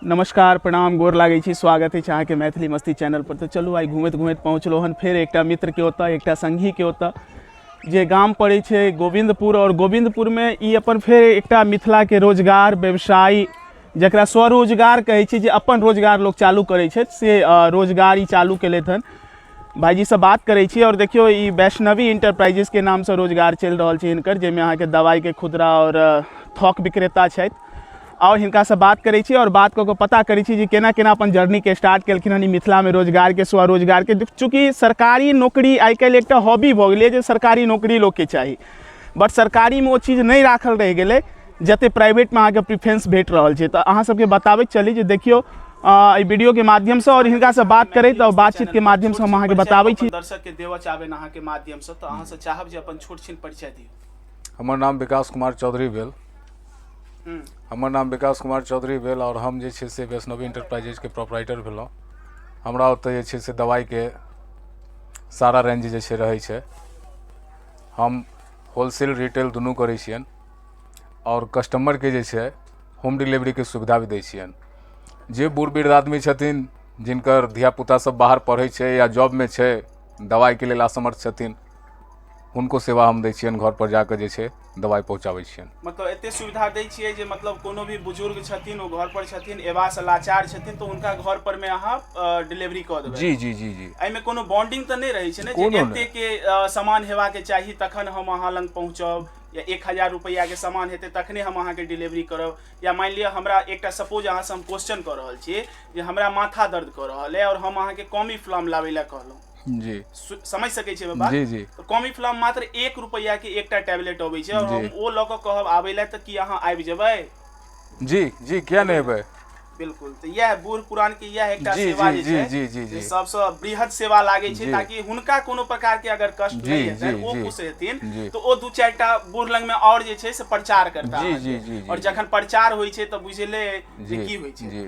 नमस्कार, प्रणाम, गोर लागै छी। स्वागत अछि अहाँके मैथिली मस्ती चैनल पर। तऽ चलू, आइ घुमैत घुमैत पहुँचलहुँ हन फेर एकटा मित्रके ओतऽ, एकटा संगीके ओतऽ, जे गाम पड़ै छै गोविन्दपुर। आओर गोविन्दपुरमे ई अपन फेर एकटा मिथिलाके रोजगार व्यवसाय, जकरा स्वरोजगार कहै छै, जे अपन रोजगार लोक चालू करै छथि, से रोजगार ई चालू केलथि हन। भाइजीसँ बात करै छी। आओर देखियौ, ई वैष्णवी इंटरप्राइजेसके नामसँ रोजगार चलि रहल छै हिनकर, जाहिमे अहाँके दवाइके खुदरा आओर थोक विक्रेता छथि। आओर हिनकासँ बात करै छी आओर बात कऽ कऽ पता करै छी जे केना केना अपन जर्नीके स्टार्ट केलखिन हन ई मिथिलामे रोजगारके, स्वरोजगारके। चूँकि सरकारी नौकरी आइ काल्हि एकटा हॉबी भऽ गेलै जे सरकारी नौकरी लोकके चाही, बट सरकारीमे ओ चीज नहि राखल रहि गेलै जते प्राइवेटमे अहाँके प्रिफरेंस भेट रहल छै। तऽ अहाँ सबके बताबैत चली जे देखियौ, एहि वीडियोके माध्यमसँ आओर हिनकासँ बात करैत आओर बातचीतके माध्यमसँ हम अहाँके बताबै छी। दर्शकके देबऽ चाहबनि अहाँके माध्यमसँ, तऽ अहाँसँ चाहब जे अपन छोट छिन परिचय दियौ। हमर नाम विकास कुमार चौधरी भेल। हमर नाम विकास कुमार चौधरी भेल आओर हम जे छै से वैष्णवी इंटरप्राइजेजके प्रोपराइटर भेलहुँ। हमरा ओतऽ जे छै से दवाइके सारा रेंज जे छै रहै छै। हम होलसेल रिटेल दुनू करै छियनि आओर कस्टमरके जे छै होम डिलीवरीके सुविधा भी दै छियनि। जे बूढ़ वृद्ध आदमी छथिन, जिनकर धियापुता सब बाहर पढ़ै छै या जॉबमे छै, दवाइके लेल असमर्थ छथिन, हुनको सेवा हम दै छियनि। घरपर जाकऽ जे छै दवाइ पहुँचाबै छियनि। मतलब एते सुविधा दै छियै जे मतलब कोनो भी बुजुर्ग छथिन, ओ घर पर छथिन, एबासँ लाचार छथिन, तऽ हुनका घर पर मे अहाँ डिलीवरी कऽ देबै? जी जी जी जी एहिमे कोनो बॉन्डिंग तऽ नहि रहै छै ने, जे कोनो एते के सामान हेबाके चाही तखन हम अहाँ लग पहुँचब, या 1000 रुपैआके सामान हेतै तखने हम अहाँके डिलीवरी करब? या मानि लिअ हमरा एकटा, सपोज अहाँसँ हम क्वेश्चन कऽ रहल छी जे हमरा माथा दर्द कऽ रहल अइ आओर हम अहाँके कॉमीफ्लाम लाबै लए कहलहुँ। समझ सकै छियै बात? जी। तऽ कॉमीफ्लाम मात्र 1 रुपैआ के एकटा टैबलेट अबै छै आओर हम ओ लऽ कऽ कहब आबै लए, तऽ की अहाँ आबि जेबै? जी जी, किया नहि एबै? बिल्कुल, तऽ इएह बूढ़ पुरान के इएह एकटा सेवा जे छै जे सबसँ बृहद सेवा लागै छै, ताकि हुनका कोनो प्रकार के अगर कष्ट नहि हेतनि, ओ खुश हेथिन, तऽ ओ दू चारि टा बूढ़ लग मे आओर जे छै से प्रचार करता अहाँके। जी जी जी आओर जखन प्रचार होइ छै तऽ बुझले जे की होइ छै।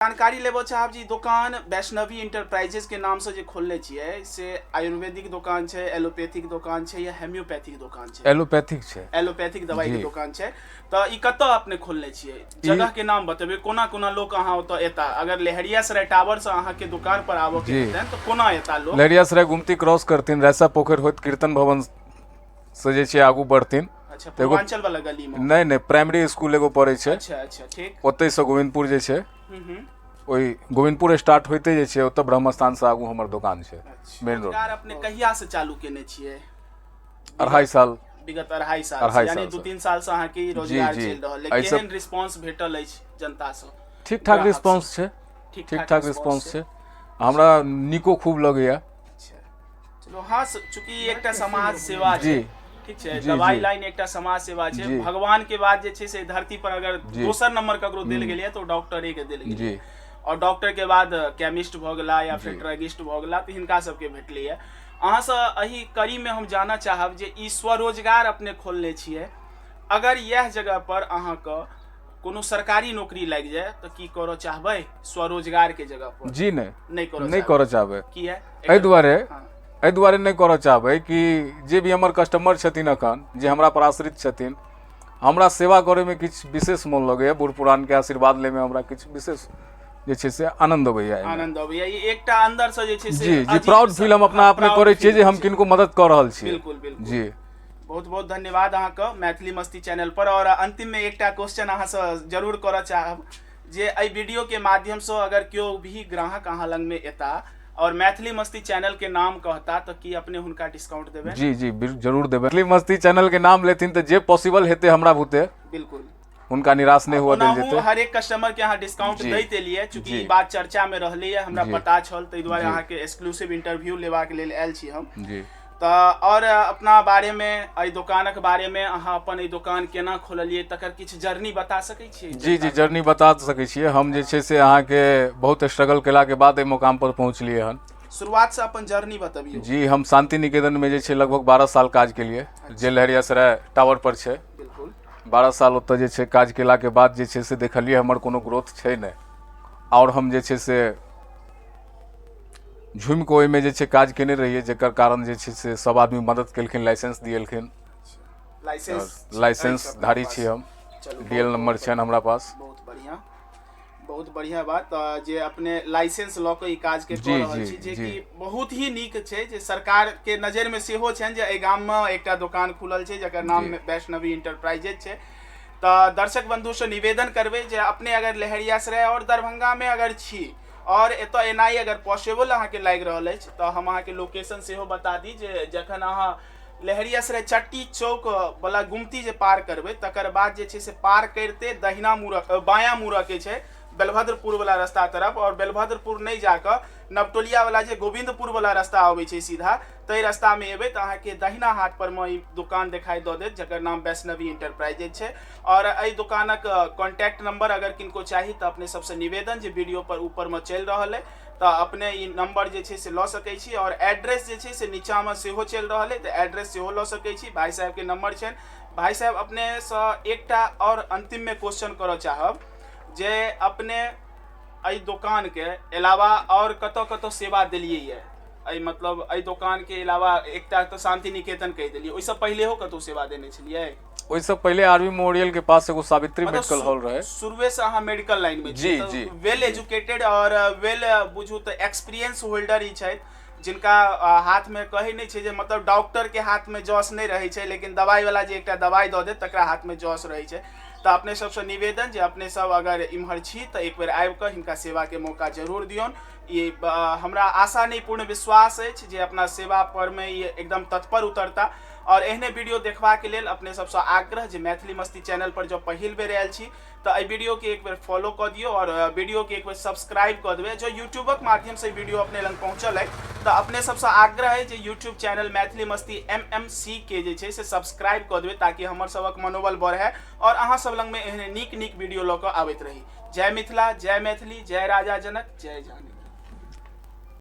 जानकारी लेबऽ चाहब जे ई दोकान वैष्णवी इंटरप्राइजेज के नाम से जे खोलने छियै, से आयुर्वेदिक दोकान छै, एलोपैथिक दोकान छै या होम्योपैथिक दोकान छै? एलोपैथिक छै। एलोपैथिक दवाई के दोकान छै। तऽ ई कतऽ अपने खोलने छियै? जगह के नाम बतेबै, कोना कोना लोक अहाँ ओतऽ एता? अगर लहेरियासराय टावर से अहाँ के दुकान पर आबऽ के हेतनि तऽ कोना एता लोक? लहेरियासराय गुमती क्रॉस करथिन, रैसा पोखरि होइत कीर्तन भवन से जे छै आगू बढ़थिन। पूर्वांचल वाला गली मे? नहि नहि, प्राइमरी स्कूल एगो पड़ै छै। अच्छा अच्छा ठीक। ओतहिसँ गोविन्दपुर जे छै, ओहि गोविन्दपुर स्टार्ट होइते जे छै, ओतऽ ब्रह्मस्थानसँ आगू हमर दोकान छै, मेन रोड। रोजगार अपने कहिया से चालू केने छियै? 2.5 साल। विगत 2.5 साल? 2.5 यानी साल दू से। 3 साल से अहाँके ई रोजगार चलि रहल है। केहन रिस्पांस भेटल अछि जनता से? ठीक ठाक ग्राहक रिस्पॉन्स छै। ठीक। ठीक ठाक रिस्पॉन्स छै, हमरा नीको खूब लगैया। अच्छा, चलो। हाँ, चूंकि ई एकटा समाज सेवा छै। ठीक छै। दवाई लाइन एकटा समाज सेवा छै। भगवान के बाद जे छै से धरती पर अगर दोसर नंबर ककरो देल गेलै तऽ ओ डॉक्टरे के देल गेलै। और डॉक्टर के बाद केमिस्ट भऽ गेला या फेर ड्रगिस्ट भऽ गेला, तऽ हिनका सबके भेटलैए। अहाँसँ एहि कड़ीमे हम जानऽ चाहब जे ई स्वरोजगार अपने खोलने छियै, अगर इएह जगह पर अहाँके कोनो सरकारी नौकरी लागि जाय तऽ की करऽ चाहबै स्वरोजगार के जगह पर? जी नहि। नहि करऽ? नहि करऽ चाहबै। किया? एहि दुआरे, एहि दुआरे नहि करऽ चाहबै कि जे भी हमर कस्टमर छथिन एखन, जे हमरा पर आश्रित छथिन, हमरा सेवा करैमे किछु विशेष मोन लगैया। बूढ़ पुरानके आशीर्वाद लैमे हमरा किछु विशेष जे छै से आनंद अबैया एहिमे। आनंद अबैया। ई एकटा अंदर से जे छै से जी जी अजीब प्राउड फील हम अपना आपमे proud करै छियै feel जे हम होइ छै। किनको मदद कऽ रहल छियै। बिल्कुल बिल्कुल बहुत बहुत धन्यवाद अहाँके मैथिली मस्ती चैनल पर। और अंतिम में एकटा क्वेश्चन अहाँसँ जरूर करऽ चाहब जे एहि वीडियो के माध्यमसँ अगर केओ भी ग्राहक अहाँ लग में एता और मैथिली मस्ती चैनल के नाम कहता, तऽ की अपने हुनका डिस्काउंट देबै? जी जी जरूर देबै। मैथिली मस्ती चैनल के नाम लेथिन तऽ जे पॉसिबल हेतै हमरा बुते, हुनका निराश नहि हुअ देल ओनाहु जेतै। हरेक कस्टमर के अहाँ डिस्काउंट दैत एलियै। चूँकि ई बात चर्चा मे रहलैए, हमरा पता छल, ताहि दुआरे अहाँके एक्सक्लूसिव इंटरव्यू लेबाक लेल आयल छी हम। तऽ आओर अपना बारेमे, एहि दोकानक बारेमे, अहाँ अपन एहि दोकान केना खोललियै, तकर किछु जर्नी बता सकै छियै? जी जी, जर्नी बता सकै छियै। हम जे छै से अहाँके बहुत स्ट्रगल केलाके बाद एहि मुकाम पर पहुँचलियै हन। शुरुआत से अपन जर्नी बतबियौ। जी, हम शान्ति निकेतनमे जे छै लगभग 12 साल काज केलियै, जे लहेरियासराय टावर पर छै। 12 साल ओतऽ जे छै काज केलाके बाद जे छै से देखलियै हमर कोनो ग्रोथ छै नहि, आओर हम जे छै से झुमि कऽ ओहिमे जे छै काज केने रहियै, जकर कारण जे छै से सब आदमी मदद केलखिन, लाइसेंस दिएलखिन। लाइसेंस? लाइसेंस धारी छी हम। चलू। डीएल नंबर छनि हमरा पास। बहुत बढ़िआँ। बहुत बढ़िया बात जे अपने लाइसेंस लऽ कऽ ई काज के कऽ जी रहल जी छी, जे जी कि बहुत ही नीक छै, जे सरकार के नजर में सेहो छनि जे एहि गाम में एकटा दोकान खुलल छै जकर नाम जी वैष्णवी इंटरप्राइजेज छै। तऽ दर्शक बंधुसँ निवेदन करबै जे अपने अगर लहेरियासराय आओर दरभंगामे अगर छी आओर एतऽ एनाइ अगर पॉसिबल अहाँके लागि रहल अछि, तऽ हम अहाँके लोकेशन सेहो बता दी जे जखन अहाँ लहेरियासराय चट्टी चौक वला गुमती जे पार करबै, तकर बाद जे छै से पार करिते दहिना मुड़क बायाँ मुड़के छै बेलभद्रपुर वला रास्ता तरफ, आओर बेलभद्रपुर नहि जाकऽ नवटोलिया वला जे गोविंदपुर वला रास्ता अबै छै सीधा, ताहि रास्तामे एबै तऽ अहाँके दहिना हाथ पर मे ई दोकान देखाइ दऽ देत, जकर नाम वैष्णवी इंटरप्राइजेज छै। आओर एहि दोकानक कॉन्टैक्ट नंबर अगर किनको चाही तऽ अपने सबसँ निवेदन जे वीडियो पर ऊपरमे चलि रहल अइ, तऽ अपने ई नंबर जे छै से लऽ सकै छी, आओर एड्रेस जे छै से नीचाँमे सेहो चलि रहल अइ, तऽ एड्रेस सेहो लऽ सकै छी। भाइ साहेबके नंबर छनि। भाइ साहेब, अपनेसँ एकटा आओर अन्तिममे क्वेश्चन करऽ चाहब जे अपने एहि दोकानके अलावा आओर कतऽ कतऽ सेवा देलियै यऽ? एहि मतलब एहि दोकानके अलावा एकटा तऽ शान्ति निकेतन कहि देलियै, ओहिसँ पहिलेहो कतहु सेवा देने छलियै? ओहिसँ पहिले आर्मी मेमोरियल के पास एगो सावित्री मतलब मेडिकल हॉल रहे। शुरुए से अहाँ मेडिकल लाइन में जी छी, जी वेल जी एजुकेटेड और वेल बुझू तऽ एक्सपीरियंस होल्डर ही छथि, जिनका हाथ में कहै नहि छै जे मतलब डॉक्टर के हाथ में जस नहि रहै छै, लेकिन दवाई वाला जे एकटा दवाई दऽ देत तकरा हाथ में जस रहै छै। तऽ अपने सबसँ निवेदन जे अपने सब अगर इम्हर छी तऽ एक बेर आबि कऽ हिनका सेवाके मौका जरूर दियौन। ई हमरा आशा नहि, पूर्ण विश्वास अछि जे अपना सेवा पर मे ई एकदम तत्पर उतरता। और एहने वीडियो देखबाक लेल अपने सबसँ आग्रह जे मैथिली मस्ती चैनल पर जँ पहिल बेर आयल छी तऽ एहि वीडियो के एक बेर फॉलो कऽ दियौ और वीडियो के एक बेर सब्सक्राइब कऽ देबै। जँ यूट्यूबक माध्यमसँ ई वीडियो अपने लग पहुँचल अइ तऽ अपने सबसँ आग्रह अइ जे यूट्यूब चैनल मैथिली मस्ती MMC के जे छै से सब्सक्राइब कऽ देबै, ताकि हमर सबक मनोबल बढ़ै और अहाँ सब लगमे एहने नीक नीक वीडियो लऽ कऽ आबैत रही। जय मिथिला, जय मैथिली, जय राजा जनक, जय जानकी।